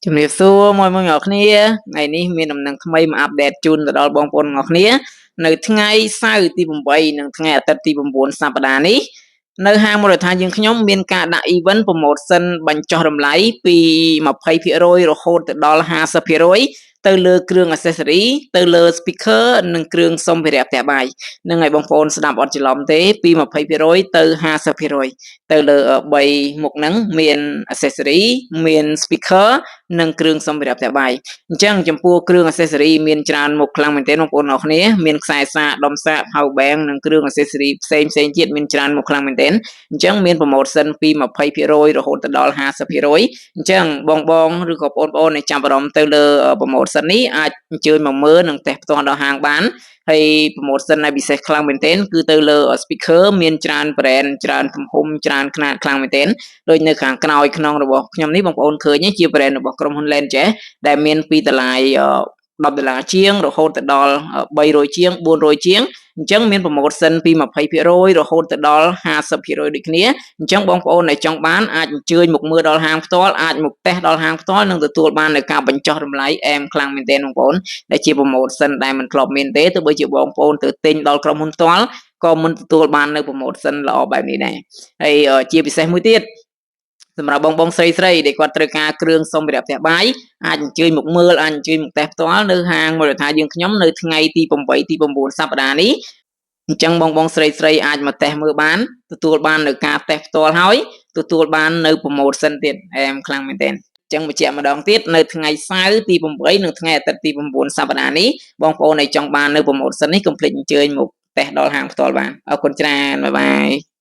ជំរាបសួរមួយមួយអ្នកគ្នាថ្ងៃនេះមានដំណឹងថ្មីមក update ជូនទៅដល់បងប្អូនអ្នកគ្នានៅថ្ងៃសៅរ៍ទី8និងថ្ងៃអាទិត្យទី9សប្តាហ៍នេះនៅហាងមូលដ្ឋានយើងខ្ញុំមានការដាក់ event promotion បញ្ចុះតម្លៃពី20%រហូតទៅដល់50%ទៅលើគ្រឿង accessory ទៅលើ speaker និងគ្រឿងសម្ភារៈផ្ទះបាយនឹងឲ្យបងប្អូនស្ដាប់អត់ច្រឡំទេពី20%ទៅ50%ទៅលើ3មុខហ្នឹងមាន accessory មាន speaker និងគ្រឿងសម្ភារៈផ្ទះបាយអញ្ចឹងចំពោះគ្រឿង accessory មានច្រើនមុខខ្លាំងមែនទែនបងប្អូនអរគ្នាមានខ្សែសាកដុំសាក power bank និងគ្រឿង accessory ផ្សេងផ្សេងទៀតមានច្រើនមុខខ្លាំងមែនទែនអញ្ចឹងមាន promotion ពី20%រហូតទៅដល់50%អញ្ចឹងបងបងឬក៏បងប្អូនដែលចាប់អារម្មណ៍ទៅលើ promotion នេះអាចអញ្ជើញមកមើលនិងតេស្តផ្ទាល់ដល់ហាងបានហើយ promotion ដែលពិសេសខ្លាំងមែនទែនគឺទៅលើ speaker មានច្រើន brand ច្រើនទំហំច្រើនខ្នាតខ្លាំងមែនទែនដូចនៅខាងក្រោយក្នុងរបស់ខ្ញុំនេះបងប្អូនឃើញជា brand របស់ក្រុមហ៊ុន Langes ដែលមានពីតម្លៃ10ដុល្លារជាងរហូតទៅដល់300ជាង400ជាងអញ្ចឹងមាន promotion ពី20%រហូតទៅដល់50%ដូចគ្នាអញ្ចឹងបងប្អូនដែលចង់បានអាចអញ្ជើញមកមើលដល់ហាងផ្ទាល់អាចមកតេស្តដល់ហាងផ្ទាល់និងទទួលបាននូវការបញ្ចុះតម្លៃអែមខ្លាំងមែនទែនបងប្អូនដែលជា promotion ដែលមិនធ្លាប់មានទេទោះបីជាបងប្អូនទៅទិញដល់ក្រុមហ៊ុនផ្ទាល់ក៏មិនទទួលបាននៅ promotion ល្អបែបនេះដែរហើយជាពិសេសមួយទៀតសម្រាប់បងបងស្រីស្រីដែលគាត់ត្រូវការគ្រឿងសម្ភារៈផ្ទះបាយអាចអញ្ជើញមកមើលអាចអញ្ជើញមកតេស្តផ្ទាល់នៅហាងមូលដ្ឋានយើងខ្ញុំនៅថ្ងៃទី8ទី9សប្តាហ៍នេះអញ្ចឹងបងបងស្រីស្រីអាចមកតេស្តមើលបានទទួលបាននៅការតេស្តផ្ទាល់ហើយទទួលបាននៅ promotion ទៀតអែមខ្លាំងមែនទែនចឹងបញ្ជាក់ម្ដងទៀតនៅថ្ងៃសៅរ៍ទី8និងថ្ងៃអាទិត្យទី9សប្តាហ៍នេះបងប្អូនដែលចង់បាននៅ promotion នេះកុំភ្លេចអញ្ជើញមកតេស្តដល់ហាងផ្ទាល់បានអរគុណច្រើន bye bye.